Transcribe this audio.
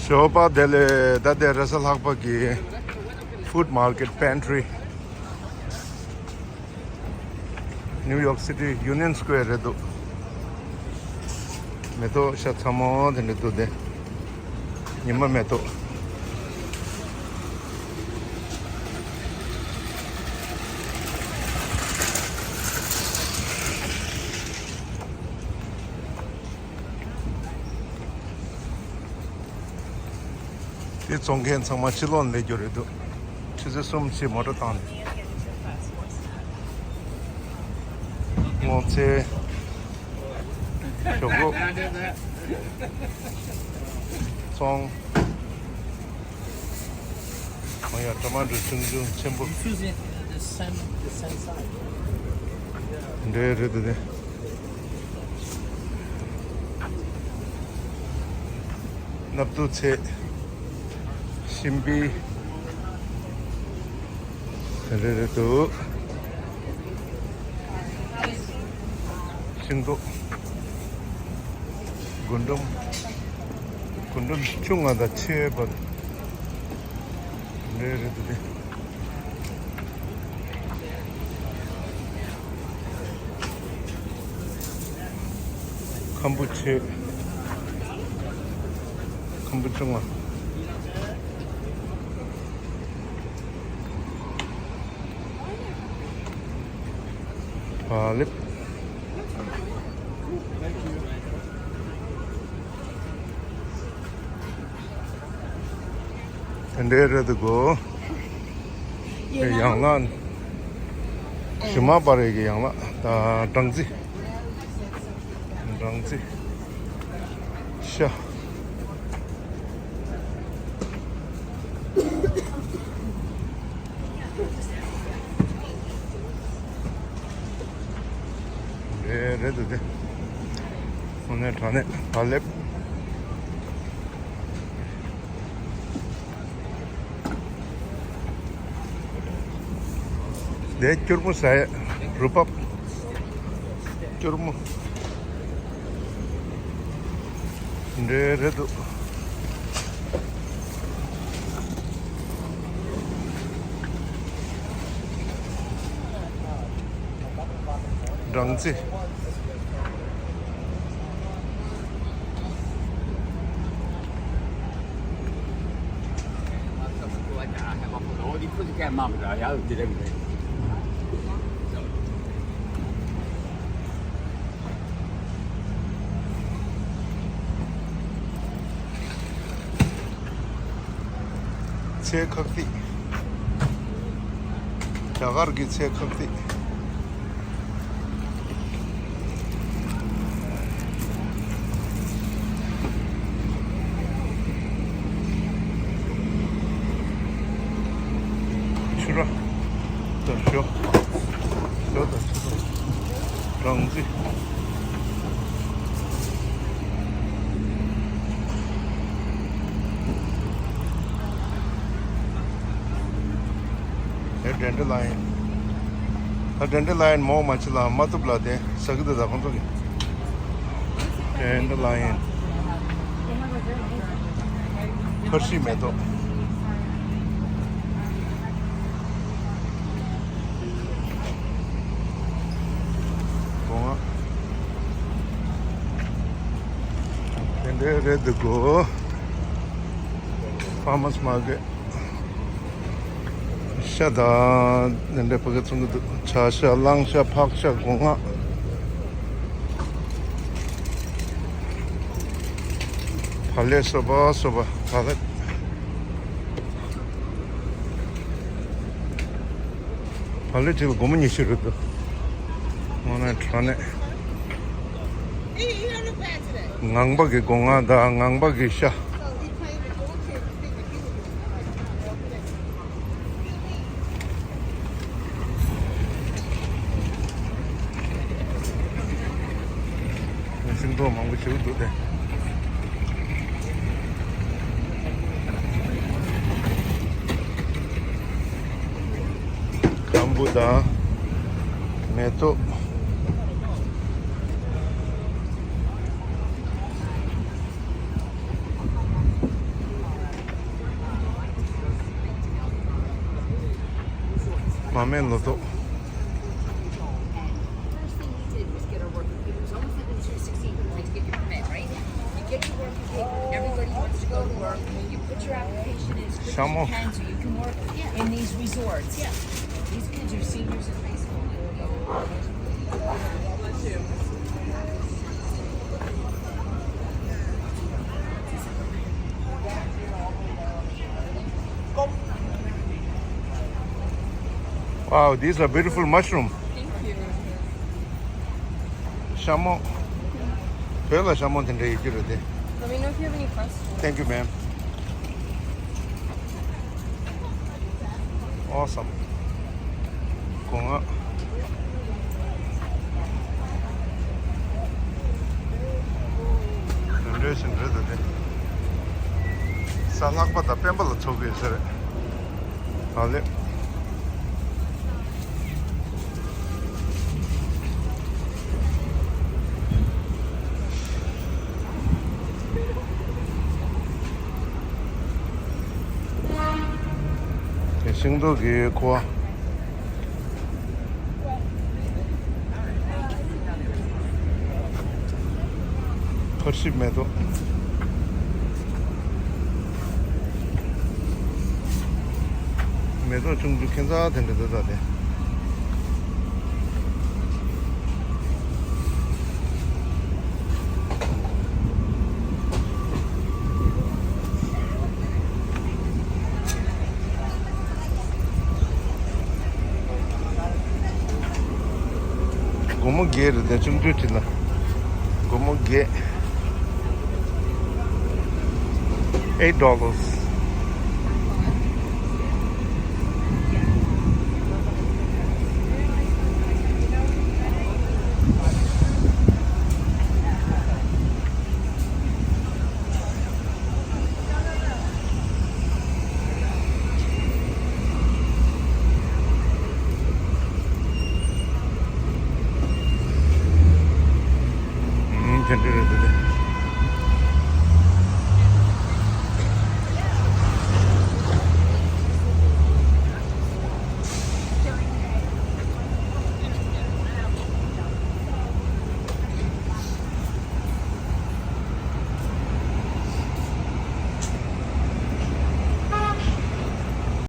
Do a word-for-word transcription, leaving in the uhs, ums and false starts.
ཞོགས་པ་བདེ་ལེགས། ད་ལྟ་རེས་གཟའ་ལྷག་པ་གི་Food Market Pantry, New York City Union Square རེད་འདུག་མེ་ཏོག་ཤ་ཚ་མོ་དེ་འདྲ་འདུག་སྟེ། ཉི་མ་མེ་ཏོག་དེ་བཙོང་མཁན་ཚང་མ་ཕྱི་ལོགས་ནས་སླེབས་རྒྱུ་རེད་འདུག་ཆུ་ཚོད་གསུམ་ཕྱིན་མོ་ཊ་བཏང་ནས། སྔོ་ཚལ། ཞོག་ལོ། བཙོང་། གང་ཡང་ཊ་མ་ཊོ་ཆུང་ཆུང་ཆེན་པོ། འདྲེ་རེད་དེ། སྣབས་ཏུ་ཚལ། ཤིང་བི། དེ་འདྲ་རེད་འདུག་ཤིང་ཏོག་རྒུན་འབྲུམ། རྒུན་འབྲུམ་ཆུང་ང་དང་ཆེ་བ། དེ་འདྲ་རེད་འདུག་སྟེ། ཁམ་བུ་ཆེ། ཁམ་བུ་ཆུང་ང་། བག་ལེབ། དེ་འདྲའི་རེད་འདུག་གོ། ཡང་ལག་ཞུ་མ་པ་རེད་ཀྱི་ཡང་ལག་ད་སྦྲང་རྩི། སྦྲང་རྩི། ཤ། རེད་རེད་འདུག་སྟེ། དངོས་གནས་དྲང་གནས་བག་ལེབ། འདི་སྐྱུར་མོ་ཟ་ཡ། རུ་བབ། སྐྱུར་མོ། འདྲེ་རེད་འདུག་སྦྲང་རྩི། ཚལ་ཁག་ཏིག་རྒྱ་གར་གྱི་ཚལ་ཁག་ཏིག་ཆུ་ར། དང་ཞོ། ཞོ་དང་ཆུ་དང་སྦྲང་རྩི། དེ་ཌན་ཌི་ལ་ཡན། ད་ཌན་ཌི་ལ་ཡན་མོ་མ་ཅི་ལ་མ་ཐུབ་ལ་དེ་ཟ་གི་འདུག་ད་ཁོང་ཚོ་གི་ཌན་ཌི་ལ་ཡན། ཁར་ཤི་མེ་ཏོག་སྒོ་ང་། དེ་འདྲའི་རེད་འདུག་གོ། ཕར་མར་ཀེཊ། ཤ་དང་དེ་འདྲའི་ཕ་གི་ཚོང་གི་འདུག་བྱ་ཤ། གླང་ཤ། ཕག་ཤ། སྒོ་ང་། བག་ལེབ་སོ་པ་སོ་པ་བག་ལེབ། བག་ལེབ་གཅིག་ལ་སྒོར་མོ་ཉི་ཤུ་རེད་འདུག་དངོས་གནས་དྲང་གནས། ངང་པ་གི་སྒོ་ང་དང་ངང་པ་གི་ཤ། ཤིང་ཏོག་མང་པོ་ཞིག་འདུག་སྟེ། ཁམ་བུ་དང་མེ་ཏོག་མ་སྨད་ལོ་ཏོག་ཤ་མོ། Wow, these are beautiful mushroom. Thank you. ཤ་མོ། བོད་ལ་ཤ་མོ་དེ་འདྲ་ཡོད་ཀྱི་རེད་དེ། Let me know if you have any questions. Thank you, ma'am. Awesome. སྒོ་ང་། དེ་འདྲའི་ཞིག་རེད་དེ། ས་ལྷག་པ་དང་སྤེན་པ་ལ་ཚོགས་ཀྱི་ཡོད་ས་རེད། ཨ་ལེ། དེ་ཤིང་ཏོག་གི་ཁུ་བ། ཕར་ཤིབ་མེ་ཏོག་མེ་ཏོག་ཆུང་ཆུང་ཁྱད་མཚར་དེ་འདྲ་འདུག་ད་དེ། སྒོར་མོ་བརྒྱད་རེད་དེ། ཆུང་ཆུང་ཅིག་ལ། སྒོར་མོ་བརྒྱད། Eight dollars.